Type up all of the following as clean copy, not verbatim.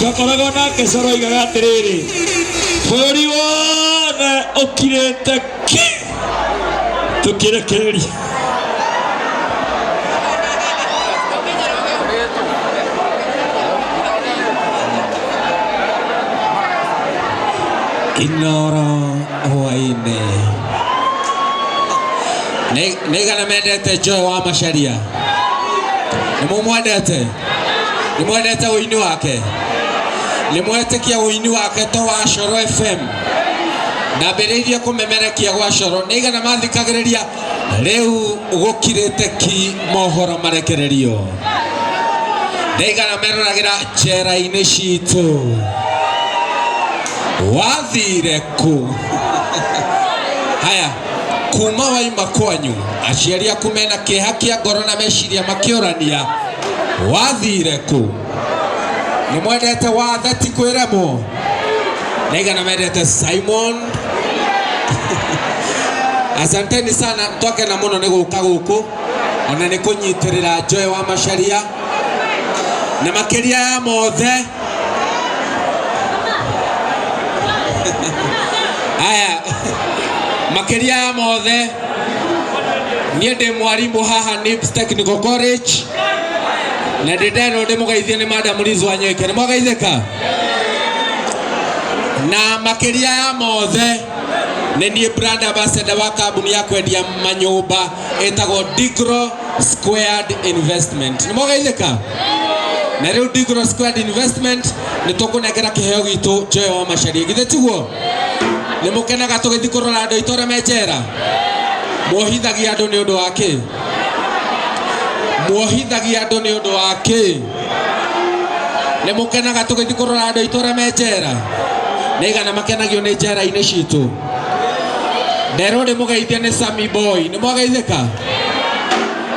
Twakoragwo nake Coro oigaga atĩrĩrĩ, bũrũri wothe ũkirĩte ki tũkĩrekereria. Inoro hwainĩ. Nĩ igana mendete Joy wa Macharia? Nĩ mũmwendete? Nĩ mwendete ũini wake? Nĩ mwetĩkia ũini wake to wa Coro FM? Ndambĩrĩirie kũmemerekia gwa Coro. Nĩ igana mathikagĩrĩria rĩu gũkirĩte ki mohoro marekererio. Nĩ igana meroragĩra njera-inĩ citũ. Wathire kũ? Haya, kuma waima kwanyu aciari aku mena kĩeha kĩa ngoro na meciria makĩũrania wathire kũ? Nĩ mwendete wathe ti kwĩremwo? Nĩ aigana mendete Simon? Asanteni sana, twakena mũno nĩ gũka gũkũ ona nĩ kũnyitĩrĩra Joy wa Macharia na makĩria ya mothe. Aya, makĩria ya mothe niĩ ndĩ mwarimũ haha NIBS Technical College na ndĩ nderwo ndĩmũgeithie nĩ Madam Liz Wanyoike. Nĩ mwageithĩka? Na makĩria ya mothe nĩ niĩ brand ambassador wa kambuni ya kwendia manyũmba ĩtagwo Digro Squared Investment. Nĩ mwageithĩka? Na rĩu Digro Squared Investment nĩ tũkũnengera kĩheo gitũ Joy wa Macharia. Githĩ tiguo? Nĩ mũkenaga tũgĩthiĩ kũrora andũ aitũ arĩa me njera? Muohithagia andũ nĩ ũndũ wa kĩ? Muohithagia andũ nĩ ũndũ wa kĩ? Nĩ mũkenaga tũgĩthiĩ kũrora andũ aitũ arĩa me njera? Nĩ aigana makenagio nĩ njera-inĩ citũ? Nderwo nĩ mũgeithie nĩ Sammy Boy. Nĩ mwageithĩka?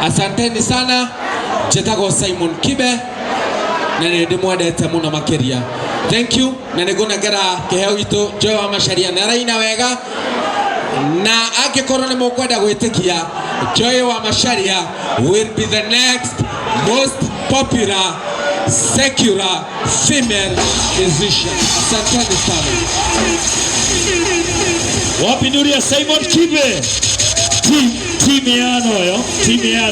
Asanteni sana. Njĩtagwo Simon Kibe na nĩ ndĩmwendete mũno makĩria. Thank you na nĩ ngũnengera kĩheo gitũ Joy wa Macharia nĩ araina wega na angĩkorwo nĩ mũkwenda gwĩtĩkia Joy wa Macharia will be the next most popular secular female musician. Asanteni sana. Wapi nduri ya Simon Kibe? Team, timu yano yo, timu yano.